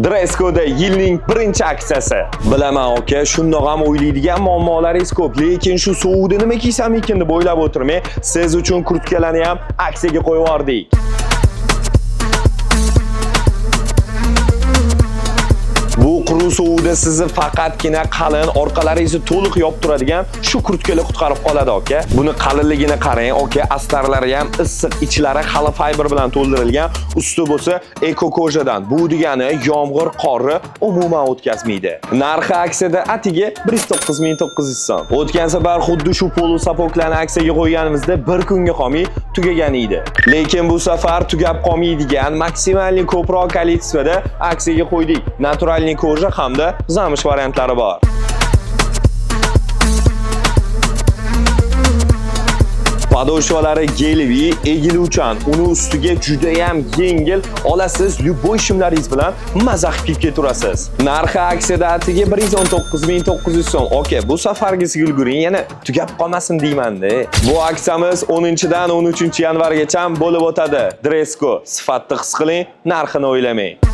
Dress Code'da yilning birinchi aksiyasi. Bilaman, aka, shundoq ham o'ylaydigan muammolaringiz ko'p, lekin shu sovuqda nima kiysam ekan deb o'ylab o'tirmang. Siz uchun kurtkalarni ham aksiyaga qo'yib yubordik. Bu quruq sovuqda sizni faqatgina qalin, orqalaringizni to'liq yopib turadigan shu kurtkalar qutqarib qoladi, aka. Buni qalinligini qarang, aka, astarlari ham issiq, ichlari холлофайбер bilan to'ldirilgan, usti bo'lsa эко кожа dan. Bu degani yomg'ir, qorni umuman o'tkazmaydi. Narxi aksiyada atigi 109 900 so'm. O'tgan safar xuddi shu полусапог larni aksiyaga qo'yganimizda bir kunga qolmay tugagan edi. Lekin bu safar tugab qolmaydigan maksimalniy ko'proq количество da aksiyaga qo'ydik. Натуральный кожа hamda замш variantlari bor. Подошва lari гелевый, egiluvchan, uni ustiga juda ham yengil, olasiz, любой shimlaringiz bilan maza qilib kiyib ketaverasiz. Narxi aksiyada atigi 119 900 so'm. Aka, bu safargisiga ulguring, yana tugab qolmasin deyman-da. Bu aksiyamiz 10-dan 13 yanvargacha bo'lib o'tadi. Dress Code, sifatni his qiling, narxini o'ylamang.